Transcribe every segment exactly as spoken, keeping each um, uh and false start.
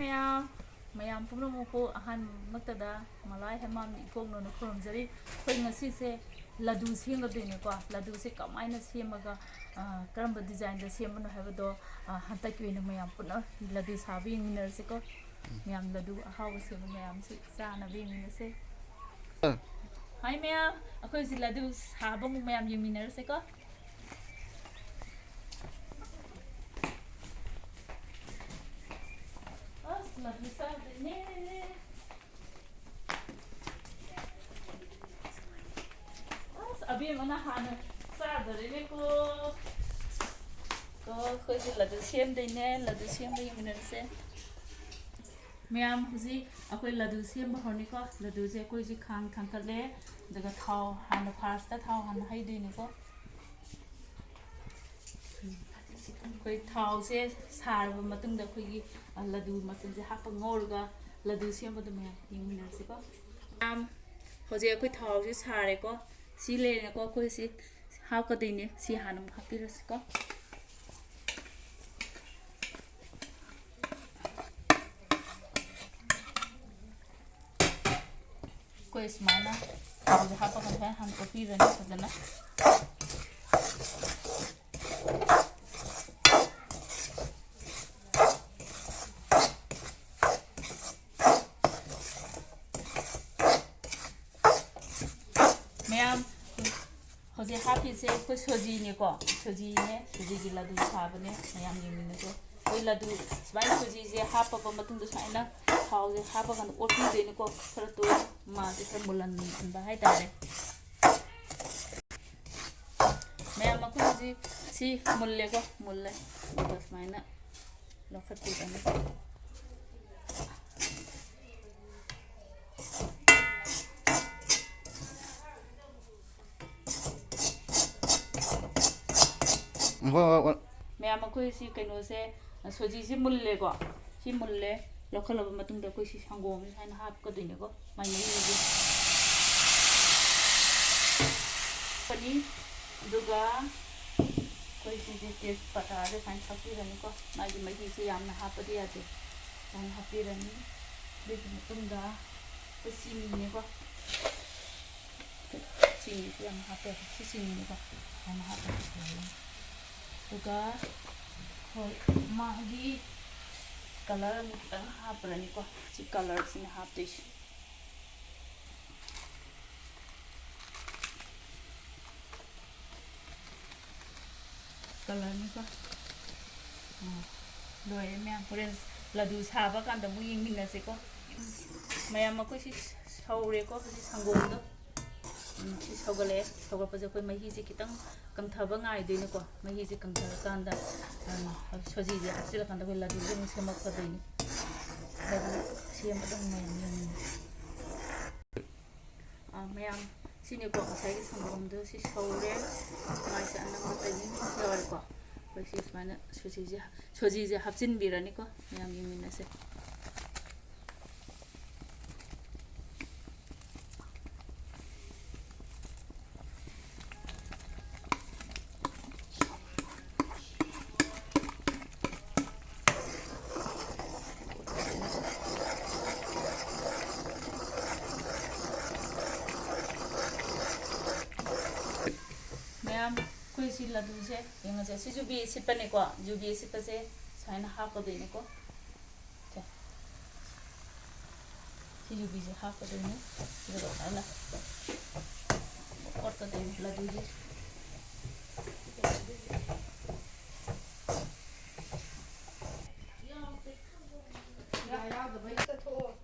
ꯃꯌꯥꯝ, ꯃꯌꯥꯝ ꯄꯨꯝꯅꯃꯛꯄꯨ ꯑꯍꯥꯟꯕꯃꯛꯇꯗ ꯃꯂꯥꯏ ꯍꯦꯃꯥꯝ ꯏꯀꯣꯛꯅꯅ ꯈꯨꯔꯨꯝꯖꯔꯤ꯫ ꯑꯩꯈꯣꯏ ꯉꯁꯤꯁꯦ ꯂꯗꯨ ꯁꯦꯝꯒꯗꯣꯏꯅꯦꯀꯣ꯫ ꯂꯗꯨꯁꯦ ꯀꯃꯥꯏꯅ ꯁꯦꯝꯃꯒ, ꯑ, ꯀꯔꯝꯕ ꯗꯤꯖꯥꯏꯟꯗ ꯁꯦꯝꯕꯅꯣ ꯍꯥꯏꯕꯗꯣ, ꯑ, ꯍꯟꯗꯛꯀꯤ ꯑꯣꯏꯅ ꯃꯌꯥꯝ ꯄꯨꯟꯅ ꯂꯗꯨ ꯁꯥꯕ ꯌꯦꯡꯃꯤꯟꯅꯔꯁꯤꯀꯣ꯫ ꯃꯌꯥꯝ ꯂꯗꯨ ꯑꯍꯥꯎꯕ ꯁꯦꯝꯕ ꯃꯌꯥꯝꯁꯤ ꯆꯥꯅꯕ ꯌꯦꯡꯃꯤꯟꯅꯁꯦ꯫ ꯑ꯫ ꯍꯥꯏ ꯃꯌꯥꯝ, ꯑꯩꯈꯣꯏ ꯍꯧꯖꯤꯛ ꯂꯗꯨ ꯁꯥꯕ ꯑꯃꯨꯛ ꯃꯌꯥꯝ ꯌꯦꯡꯃꯤꯟꯅꯔꯁꯦꯀꯣ꯫ ꯑꯁ, ꯂꯗꯨ ꯆꯥꯗꯣꯏꯅꯦ꯫ ꯑꯁ, ꯑꯕꯦꯝꯃꯅ ꯍꯥꯟꯅ ꯆꯥꯗꯣꯔꯦꯅꯦꯀꯣ꯫ ꯀꯣ, ꯑꯩꯈꯣꯏꯁꯦ ꯂꯗꯨ ꯁꯦꯝꯗꯣꯏꯅꯦ, ꯂꯗꯨ ꯁꯦꯝꯕ ꯌꯦꯡꯃꯤꯟꯅꯔꯁꯦ꯫ ꯃꯌꯥꯝ, ꯍꯧꯖꯤꯛ ꯑꯩꯈꯣꯏ ꯂꯗꯨ ꯁꯦꯝꯕ ꯍꯧꯔꯅꯤꯀꯣ꯫ ꯂꯗꯨꯁꯦ ꯑꯩꯈꯣꯏ ꯍꯧꯖꯤꯛ ꯈꯥꯡ ꯊꯥꯡꯀꯠꯂꯦ, ꯑꯗꯨꯒ ꯊꯥꯎ ꯍꯥꯟꯅ, ꯐꯥꯔꯁꯇ ꯊꯥꯎ ꯍꯥꯟꯅ ꯍꯩꯗꯣꯏꯅꯤꯀꯣ꯫ ꯑꯩꯈꯣꯏ ꯊꯥꯎꯁꯦ ꯁꯥꯔꯕ ꯃꯇꯨꯡꯗ ꯑꯩꯈꯣꯏꯒꯤ, ꯑ, ꯂꯗꯨ ꯃꯆꯜꯁꯦ ꯍꯥꯞꯄ ꯉꯧꯔꯒ ꯂꯗꯨ ꯁꯦꯝꯕꯗꯣ ꯃꯌꯥꯝ ꯌꯦꯡꯃꯤꯟꯅꯔꯁꯤꯀꯣ꯫ ꯃꯌꯥꯝ, ꯍꯧꯖꯤꯛ ꯑꯩꯈꯣꯏ ꯊꯥꯎꯁꯦ ꯁꯥꯔꯦꯀꯣ꯫ ꯁꯤ ꯂꯩꯔꯦꯀꯣ, ꯑꯩꯈꯣꯏ ꯁꯤ ꯍꯥꯞꯀꯗꯣꯏꯅꯦ꯫ ꯁꯤ ꯍꯥꯟꯅ ꯑꯃꯨꯛ ꯍꯥꯞꯄꯤꯔꯁꯤꯀꯣ꯫ ꯑꯩꯈꯣꯏ ꯁꯨꯃꯥꯏꯅ ꯊꯥꯎꯁꯦ ꯍꯥꯞꯄꯒ ꯁꯨꯃꯥꯏꯅ ꯍꯥꯟꯅ ꯇꯣꯠꯄꯤꯔꯅꯤ ꯐꯖꯅ꯫ ꯃꯌꯥꯝ, ꯍꯧꯖꯤꯛ ꯍꯥꯞꯄꯤꯁꯦ ꯑꯩꯈꯣꯏ ꯁꯣꯖꯤꯅꯦꯀꯣ, ꯁꯣꯖꯤꯅꯦ, ꯁꯣꯖꯤꯒꯤ ꯂꯗꯨ ꯁꯥꯕꯅꯦ꯫ ꯃꯌꯥꯝ ꯌꯦꯡꯃꯤꯟꯅꯁꯦ꯫ ꯑꯩꯈꯣꯏ ꯂꯗꯨ ꯁꯨꯃꯥꯏꯅ ꯁꯣꯖꯤꯁꯦ ꯍꯥꯞꯄꯕ ꯃꯇꯨꯡꯗ ꯁꯨꯃꯥꯏꯅ ꯊꯥꯎꯁꯦ ꯍꯥꯞꯄꯀꯥꯟꯗ ꯑꯣꯠꯄꯤꯗꯣꯏꯅꯤꯀꯣ꯫ ꯈꯔ ꯇꯣꯏꯅ ꯃꯥꯁꯦ ꯈꯔ ꯃꯨꯜꯍꯟꯕ ꯍꯥꯏꯇꯥꯔꯦ꯫ ꯃꯌꯥꯝ, ꯑꯩꯈꯣꯏ ꯍꯧꯖꯤꯛ ꯁꯤ ꯃꯨꯜꯂꯦꯀꯣ, ꯃꯨꯜꯂꯦ꯫ ꯑꯗꯨꯒ ꯁꯨꯃꯥꯏꯅ ꯂꯧꯈꯠꯄꯤꯔꯅꯤ꯫ ꯍꯣꯏ, ꯍꯣꯏ, ꯍꯣꯏ꯫ ꯃꯌꯥꯝ, ꯑꯩꯈꯣꯏ ꯁꯤ ꯀꯩꯅꯣꯁꯦ, ꯁꯣꯖꯤꯁꯦ ꯃꯨꯜꯂꯦꯀꯣ꯫ ꯁꯤ ꯃꯨꯜꯂꯦ꯫ ꯂꯧꯈꯠꯂꯕ ꯃꯇꯨꯡꯗ ꯑꯩꯈꯣꯏ ꯁꯤ ꯁꯪꯒꯣꯝꯁꯦ ꯁꯨꯃꯥꯏꯅ ꯍꯥꯞꯀꯗꯣꯏꯅꯦꯀꯣ꯫ ꯃꯥꯏ ꯃꯍꯤꯁꯦ꯫ ꯄꯅꯤ꯫ ꯑꯗꯨꯒ ꯑꯩꯈꯣꯏ ꯁꯤꯁꯦ ꯇꯦꯖꯄꯇꯥꯁꯦ ꯁꯨꯃꯥꯏꯅ ꯊꯥꯛꯄꯤꯔꯅꯤꯀꯣ꯫ ꯃꯥꯒꯤ ꯃꯍꯤꯁꯦ ꯌꯥꯝꯅ ꯍꯥꯞꯄꯗꯤ ꯌꯥꯗꯦ꯫ ꯁꯨꯃꯥꯏꯅ ꯍꯥꯞꯄꯤꯔꯅꯤ꯫ ꯑꯗꯨꯒꯤ ꯃꯇꯨꯡꯗ ꯑꯩꯈꯣꯏ ꯆꯤꯅꯤꯅꯦꯀꯣ, ꯆꯤꯅꯤꯁꯨ ꯌꯥꯝ ꯍꯥꯞꯄꯦ꯫ ꯁꯤ ꯆꯤꯅꯤꯅꯦꯀꯣ, ꯁꯨꯃꯥꯏꯅ ꯍꯥꯞꯄꯒ ꯇꯧꯔꯅꯤ꯫ ꯑꯗꯨꯒ ꯍꯣꯏ, ꯃꯥꯒꯤ ꯀꯂꯔ ꯑꯃꯨꯛ ꯈꯤꯇꯪ ꯍꯥꯞꯄ꯭ꯔꯅꯤꯀꯣ꯫ ꯁꯤ ꯀꯂꯔꯁꯤꯅ ꯍꯥꯞꯇꯣꯏꯁꯦ꯫ ꯀꯂꯔꯅꯤꯀꯣ꯫ ꯎꯝ, ꯂꯣꯏꯔꯦ ꯃꯌꯥꯝ꯫ ꯍꯣꯔꯦꯟ ꯂꯗꯨ ꯁꯥꯕ ꯀꯥꯟꯗ ꯑꯃꯨꯛ ꯌꯦꯡꯃꯤꯟꯅꯁꯦꯀꯣ꯫ ꯃꯌꯥꯝ, ꯑꯩꯈꯣꯏ ꯁꯤ ꯁꯧꯔꯦꯀꯣ, ꯍꯧꯖꯤꯛ ꯁꯪꯒꯣꯝꯗꯣ꯫ ꯎꯝ, ꯁꯤ ꯁꯧꯒꯠꯂꯛꯑꯦ꯫ ꯁꯧꯒꯠꯄꯁꯦ ꯑꯩꯈꯣꯏ ꯃꯍꯤꯁꯦ ꯈꯤꯇꯪ ꯀꯪꯊꯕ ꯉꯥꯏꯗꯣꯏꯅꯤꯀꯣ꯫ ꯃꯍꯤꯁꯦ ꯀꯪꯊꯔꯀꯥꯟꯗ, ꯎꯝ, ꯁꯣꯖꯤꯁꯦ ꯍꯥꯞꯆꯤꯜꯂꯀꯥꯟꯗ ꯑꯩꯈꯣꯏ ꯂꯗꯨꯁꯦ ꯑꯃꯨꯛ ꯁꯦꯝꯃꯛꯀꯗꯣꯏꯅꯤ꯫ ꯂꯗꯨ ꯁꯦꯝꯕꯗ ꯑꯃꯨꯛ ꯃꯌꯥꯝ ꯌꯦꯡꯃꯤꯟꯅꯁꯦ꯫ ꯑꯥ, ꯃꯌꯥꯝ, ꯁꯤꯅꯦꯀꯣ ꯉꯁꯥꯏꯒꯤ ꯁꯪꯒꯣꯝꯗꯣ, ꯁꯤ ꯁꯧꯔꯦ꯫ ꯃꯥꯏꯁꯦ ꯑꯅꯪꯕ ꯇꯥꯏꯃꯤꯡ ꯌꯧꯔꯦꯀꯣ꯫ ꯑꯩꯈꯣꯏ ꯁꯤ ꯁꯨꯃꯥꯏꯅ ꯁꯣꯖꯤꯁꯦ, ꯁꯣꯖꯤꯁꯦ ꯍꯥꯞꯆꯤꯟꯕꯤꯔꯅꯤꯀꯣ꯫ ꯃꯌꯥꯝ ꯌꯦꯡꯃꯤꯟꯅꯁꯦ꯫ ꯃꯌꯥꯝ, ꯑꯩꯈꯣꯏ ꯁꯤ ꯂꯗꯨꯁꯦ ꯌꯦꯡꯉꯁꯦ꯫ ꯁꯤ ꯌꯨꯕꯤ ꯑꯁꯤꯠꯄꯅꯦꯀꯣ꯫ ꯌꯨꯕꯤ ꯑꯁꯤꯠꯄꯁꯦ ꯁꯨꯃꯥꯏꯅ ꯍꯥꯞꯀꯗꯣꯏꯅꯦꯀꯣ꯫ ꯁꯦ꯫ ꯁꯤ ꯌꯨꯕꯤꯁꯦ ꯍꯥꯞꯀꯗꯣꯏꯅꯦ꯫ ꯑꯗꯨꯒ ꯁꯨꯃꯥꯏꯅ ꯑꯣꯠꯀꯗꯣꯏꯅꯦ ꯂꯗꯨꯁꯦ꯫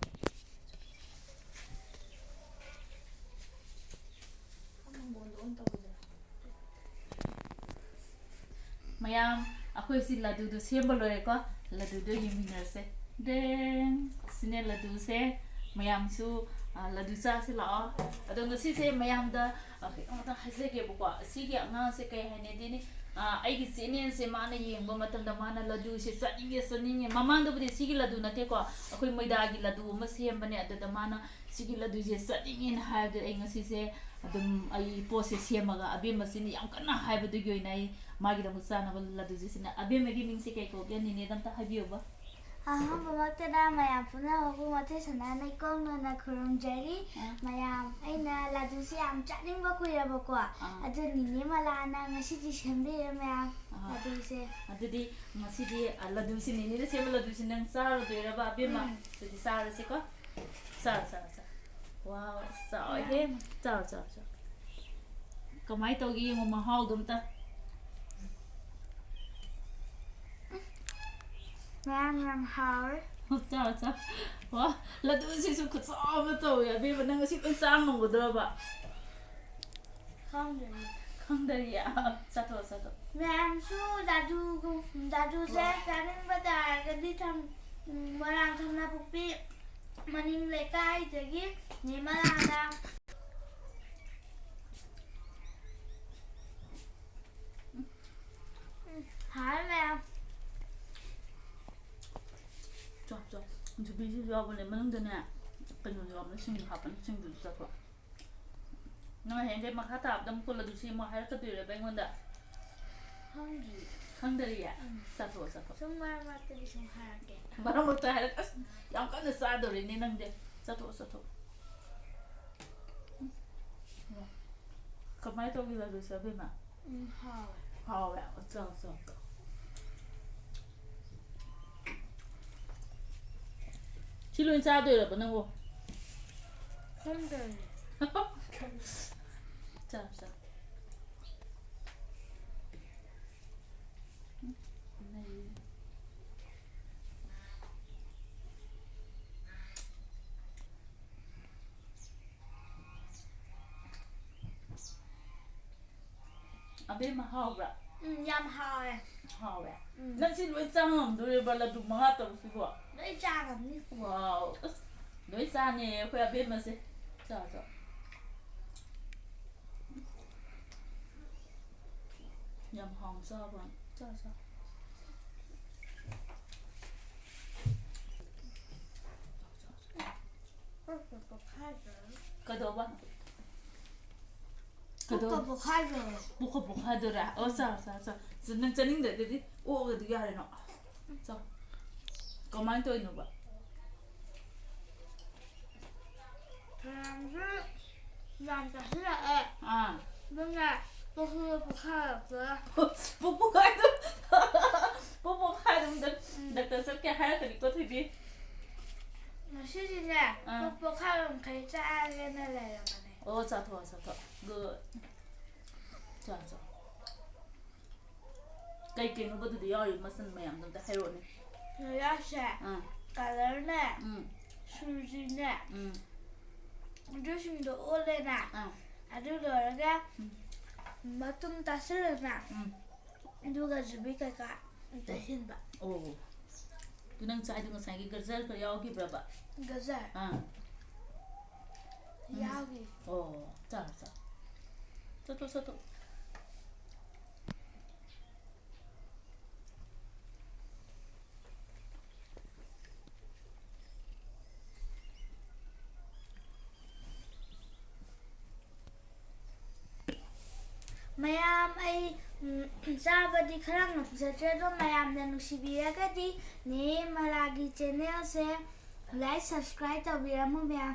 ꯃꯌꯥꯝ, ꯑꯩꯈꯣꯏ ꯁꯤ ꯂꯗꯨꯗꯣ ꯁꯦꯝꯕ ꯂꯣꯏꯔꯦꯀꯣ꯫ ꯂꯗꯨꯗꯣ ꯌꯦꯡꯃꯤꯟꯅꯔꯁꯦ꯫ ꯗꯦꯡ! ꯁꯤꯅꯦ ꯂꯗꯨꯁꯦ꯫ ꯃꯌꯥꯝꯁꯨ, ꯑ, ꯂꯗꯨ ꯆꯥꯁꯤ ꯂꯥꯛꯑꯣ꯫ ꯑꯗꯣ ꯉꯁꯤꯁꯦ ꯃꯌꯥꯝꯗ, ꯑ, ꯀꯩꯅꯣꯝꯇ ꯍꯥꯏꯖꯒꯦꯕꯀꯣ꯫ ꯑꯁꯤꯒꯤ ꯑꯉꯥꯡꯁꯦ ꯀꯩ ꯍꯥꯏꯅꯗꯦꯅꯦ, ꯑ, ꯑꯩꯒꯤ ꯆꯦꯅꯦꯜꯁꯦ ꯃꯥꯅ ꯌꯦꯡꯕ ꯃꯇꯝꯗ ꯃꯥꯅ ꯂꯗꯨꯁꯦ ꯆꯥꯅꯤꯡꯉꯦ, ꯆꯥꯅꯤꯡꯉꯦ꯫ ꯃꯃꯥꯡꯗꯕꯨꯗꯤ ꯁꯤꯒꯤ ꯂꯗꯨ ꯅꯠꯇꯦꯀꯣ, ꯑꯩꯈꯣꯏ ꯃꯣꯏꯗꯥꯒꯤ ꯂꯗꯨ ꯑꯃ ꯁꯦꯝꯕꯅꯦ꯫ ꯑꯗꯨꯗ ꯃꯥꯅ ꯁꯤꯒꯤ ꯂꯗꯨꯁꯦ ꯆꯠꯅꯤꯡꯉꯦꯅ ꯍꯥꯏꯕꯗꯨꯗ ꯑꯩ ꯉꯁꯤꯁꯦ ꯑꯗꯨꯝ ꯑꯩ ꯄꯣꯠꯁꯦ ꯁꯦꯝꯃꯒ ꯑꯕꯦꯝꯃꯁꯤꯅ ꯌꯥꯝ ꯀꯟꯅ ꯍꯥꯏꯕꯗꯨꯒꯤ ꯑꯣꯏꯅ ꯑꯩ ꯃꯥꯒꯤꯗꯃꯛ ꯆꯥꯅꯕ ꯂꯗꯨꯁꯦ ꯁꯤꯅ꯫ ꯑꯕꯦꯝꯃꯒꯤ ꯃꯤꯡꯁꯦ ꯀꯩ ꯀꯧꯒꯦ? ꯅꯦꯅꯦꯗ ꯑꯝꯇ ꯍꯥꯏꯕꯤꯌꯨꯕ꯫ ꯑꯍꯥꯟꯕꯃꯛꯇꯗ ꯃꯌꯥꯝ ꯄꯨꯝꯅꯃꯛꯄꯨ ꯃꯊꯣꯏ ꯁꯅꯥ ꯂꯩꯀꯣꯡꯅꯅ ꯈꯨꯔꯨꯝꯖꯔꯤ꯫ ꯑꯥ꯫ ꯃꯌꯥꯝ, ꯑꯩꯅ ꯂꯥꯗꯨꯁꯦ ꯌꯥꯝ ꯆꯥꯅꯤꯡꯕ ꯀꯨꯏꯔꯕꯀꯣ꯫ ꯑꯥ꯫ ꯑꯗꯨ ꯅꯤꯅꯦ ꯃꯂꯥꯅ ꯉꯁꯤꯗꯤ ꯁꯦꯝꯕꯤꯔꯦ ꯃꯌꯥꯝ꯫ ꯑꯥ꯫ ꯂꯥꯗꯨꯁꯦ꯫ ꯑꯗꯨꯗꯤ ꯉꯁꯤꯗꯤ, ꯑ, ꯂꯥꯗꯨꯁꯤ, ꯅꯤꯅꯦꯅ ꯁꯦꯝꯕ ꯂꯥꯗꯨꯁꯤ ꯅꯪ ꯆꯥꯔꯨꯗꯣꯏꯔꯕ, ꯑꯕꯦꯝꯃ? ꯎꯝ꯫ ꯑꯗꯨꯗꯤ ꯆꯥꯔꯁꯤꯀꯣ꯫ ꯆꯥꯔꯣ, ꯆꯥꯔꯣ, ꯆꯥꯔꯣ꯫ ꯋꯥꯎ, ꯆꯥꯎꯋꯦꯍꯦ꯫ ꯌꯥꯝ꯫ ꯆꯥꯔꯣ, ꯆꯥꯔꯣ, ꯆꯥꯔꯣ꯫ ꯀꯃꯥꯏ ꯇꯧꯒꯦ ꯌꯦꯡꯉꯣ ꯃꯍꯥꯎꯗꯣ ꯑꯝꯇ꯫ ꯃꯌꯥꯝ ꯌꯥꯝ ꯍꯥꯎꯔꯦ꯫ ꯆꯥꯔꯣ, ꯆꯥꯔꯣ꯫ ꯋꯥ, ꯂꯥꯗꯨꯁꯤꯁꯨ ꯈꯨꯆꯥꯎ ꯑꯃ ꯇꯧꯋꯦ꯫ ꯑꯕꯦꯝꯃ, ꯅꯪ ꯉꯁꯤ ꯂꯣꯏ ꯆꯥ ꯉꯝꯒꯗ꯭ꯔꯕ? ꯈꯪꯗꯦ꯫ ꯈꯪꯗꯔꯤꯌꯦ? ꯆꯥꯊꯣꯛꯑꯣ, ꯆꯥꯊꯣꯛꯑꯣ꯫ ꯃꯌꯥꯝꯁꯨ ꯂꯥꯗꯨꯒꯨꯝ-, ꯂꯥꯗꯨꯁꯦ ꯆꯥꯅꯤꯡꯕ ꯇꯥꯔꯒꯗꯤ ꯊꯝ-, ꯎꯝ, ꯃꯣꯏꯔꯥꯡ ꯊꯝꯅꯥꯄꯣꯛꯄꯤ ꯃꯅꯤꯡ ꯂꯩꯀꯥꯏꯗꯒꯤ ꯅꯤꯔꯃꯂꯥꯗ꯫ ꯎꯝ, ꯍꯥꯎꯋꯦ ꯃꯌꯥꯝ꯫ ꯆꯣ, ꯆꯣ꯫ ꯌꯨꯕꯤꯁꯨ ꯌꯥꯎꯕꯅꯦ ꯃꯅꯨꯡꯗꯅꯦ꯫ ꯀꯩꯅꯣ ꯌꯥꯎꯕꯅꯦ, ꯁꯤꯡ ꯍꯥꯞꯄꯅꯦ, ꯁꯤꯡꯗꯨꯁꯨ ꯆꯥꯊꯣꯛ꯫ ꯅꯪ ꯍꯌꯦꯡꯗꯩ ꯃꯈꯥ ꯇꯥꯕꯗ ꯑꯃꯨꯛ ꯀꯣꯜꯂꯗꯨꯁꯤ ꯑꯃꯨꯛ ꯍꯥꯏꯔꯛꯀꯗꯣꯏꯔꯕ ꯑꯩꯉꯣꯟꯗ? ꯈꯪꯗ꯭ꯔꯤ꯫ ꯈꯪꯗꯔꯤꯌꯦ? ꯎꯝ꯫ ꯆꯥꯊꯣꯛꯑꯣ, ꯆꯥꯊꯣꯛꯑꯣ꯫ ꯁꯨꯝ ꯃꯔꯛ ꯃꯔꯛꯇꯗꯤ ꯁꯨꯝ ꯍꯥꯏꯔꯛꯀꯦ꯫ ꯃꯔꯛ ꯃꯔꯛꯇ ꯍꯥꯏꯔꯛ-, ꯑꯁ, ꯌꯥꯝ ꯀꯟꯅ ꯆꯥꯗꯧꯔꯤꯅꯦ ꯅꯪꯗꯤ꯫ ꯆꯥꯊꯣꯛꯑꯣ, ꯆꯥꯊꯣꯛꯑꯣ꯫ ꯎꯝ꯫ ꯀꯃꯥꯏ ꯇꯧꯈꯤ ꯂꯥꯗꯨꯁꯦ, ꯑꯕꯦꯝꯃ? ꯎꯝ, ꯍꯥꯎꯋꯦ꯫ ꯍꯥꯎꯋꯦ? ꯆꯥꯎ, ꯆꯥꯎ, ꯆꯥꯎ꯫ ꯁꯤ ꯂꯣꯏ ꯆꯥꯗꯣꯏꯔꯕ ꯅꯪꯕꯨ? ꯈꯪꯗꯦ꯫ ꯆꯥꯎ, ꯆꯥꯎ꯫ ꯎꯝ, ꯅꯩꯌꯦ꯫ ꯑꯕꯦꯝꯃ, ꯍꯥꯎꯕ꯭ꯔꯥ? ꯎꯝ, ꯌꯥꯝ ꯍꯥꯎꯋꯦ꯫ ꯍꯥꯎꯋꯦ? ꯎꯝ꯫ ꯅꯪ ꯁꯤ ꯂꯣꯏ ꯆꯥ ꯉꯝꯗꯣꯔꯤꯕ꯭ꯔꯥ, ꯂꯗꯨ ꯃꯉꯥ ꯇꯔꯨꯛꯁꯤꯕꯣ? ꯂꯣꯏ ꯆꯥ ꯉꯝꯅꯤ꯫ ꯋꯥꯎ, ꯑꯁ, ꯂꯣꯏ ꯆꯥꯅꯦꯌꯦ ꯑꯩꯈꯣꯏ ꯑꯕꯦꯝꯃꯁꯦ꯫ ꯆꯥ, ꯆꯥ꯫ ꯌꯥꯝ ꯍꯥꯎꯅ ꯆꯥꯕ ꯋꯥꯅꯤ꯫ ꯆꯥ, ꯆꯥ꯫ ꯄꯨꯛꯀ ꯄꯣꯛꯈꯥꯏꯗꯣꯔꯦ꯫ ꯀꯩꯗꯧꯕ? ꯄꯨꯛꯀ ꯀꯩꯗꯧꯕ? ꯄꯣꯛꯈꯥꯏꯗꯣꯔꯦ꯫ ꯄꯨꯛꯀ ꯄꯣꯛꯈꯥꯏꯗꯣꯔꯦ? ꯑꯣ, ꯆꯥꯔꯣ, ꯆꯥꯔꯣ, ꯆꯥꯔꯣ꯫ ꯆ-, ꯅꯪ ꯆꯥꯅꯤꯡꯗ꯭ꯔꯒꯗꯤ ꯑꯣꯛꯑꯒꯗꯤ ꯌꯥꯔꯦ ꯅꯪ꯫ ꯆꯥꯎ꯫ ꯀꯃꯥꯏꯅ ꯇꯧꯔꯤꯅꯣꯕ? ꯈꯅꯥꯎꯁꯨ ꯌꯥꯝ ꯆꯥꯁꯤꯜꯂꯛꯑꯦ꯫ ꯑꯥ ꯑꯗꯨꯅ ꯄꯨꯛꯁꯨ ꯄꯣꯛꯈꯥꯏꯔꯛꯄ꯫ ꯄꯨꯛ ꯄꯣꯛꯈꯥꯏꯗꯨꯝ ꯄꯨꯛ ꯄꯣꯛꯈꯥꯏꯗꯨꯝꯗ ꯗꯥꯛꯇꯔ ꯆꯠꯀꯦ ꯍꯥꯏꯔꯛꯀꯅꯤꯀꯣ ꯊꯣꯏꯕꯤ꯫ ꯉꯁꯤꯗꯤꯅꯦ ꯑꯥ꯫ ꯄꯨꯛ ꯄꯣꯛꯈꯥꯏꯕ ꯃꯈꯩ ꯆꯥꯒꯦꯅ ꯂꯩꯔꯕꯅꯦ꯫ ꯑꯣ ꯆꯥꯊꯣꯛꯑꯣ ꯆꯥꯊꯣꯛꯑꯣ꯫ ꯒꯨꯗ꯫ ꯆꯥ ꯆꯥ꯫ ꯀꯩ ꯀꯩꯅꯣꯕ ꯑꯗꯨꯗ ꯌꯥꯎꯔꯤ ꯃꯆꯜ ꯃꯌꯥꯝꯗꯣ ꯑꯝꯇ ꯍꯥꯏꯔꯛꯑꯣꯅꯦ꯫ ꯃꯌꯥꯁꯦ ꯑꯥ ꯀꯂꯔꯅꯦ ꯎꯝ ꯁꯨꯖꯤꯅꯦ ꯎꯝ ꯑꯗꯨꯁꯤꯡꯗꯣ ꯑꯣꯜꯂꯦꯅ꯫ ꯑꯥ ꯑꯗꯨ ꯂꯣꯏꯔꯒ ꯎꯝ ꯃꯇꯨꯝ ꯇꯥꯁꯤꯜꯂꯦꯅ꯫ ꯎꯝ ꯑꯗꯨꯒ ꯖꯨꯕꯤ ꯀꯩꯀꯥ ꯇꯩꯁꯤꯟꯕ꯫ ꯑꯣ꯫ ꯑꯗꯨ ꯅꯪ ꯆꯥꯏꯗꯣ ꯉꯁꯥꯏꯒꯤ ꯒꯖꯔ ꯈꯔ ꯌꯥꯎꯈꯤꯕ꯭ꯔꯕ? ꯒꯖꯔ ꯑꯥ ꯌꯥꯎꯔꯤ꯫ ꯑꯣ ꯆꯥꯔꯣ ꯆꯥꯔꯣ꯫ ꯆꯠꯊꯣꯛ ꯆꯠꯊꯣꯛ꯫ ꯃꯌꯥꯝ ꯑꯩ ꯎꯝ, ꯆꯥꯕꯗꯤ ꯈꯔ ꯉꯝꯖꯗ꯭ꯔꯦ, ꯑꯗꯣ ꯃꯌꯥꯝꯅ ꯅꯨꯡꯁꯤꯕꯤꯔꯒꯗꯤ ꯅꯦ ꯃꯂꯥꯒꯤ ꯆꯦꯅꯦꯜꯁꯦ ꯂꯥꯏꯛ ꯁꯕꯁꯀ꯭ꯔꯥꯏꯕ ꯇꯧꯕꯤꯔꯝꯃꯨ ꯃꯌꯥꯝ꯫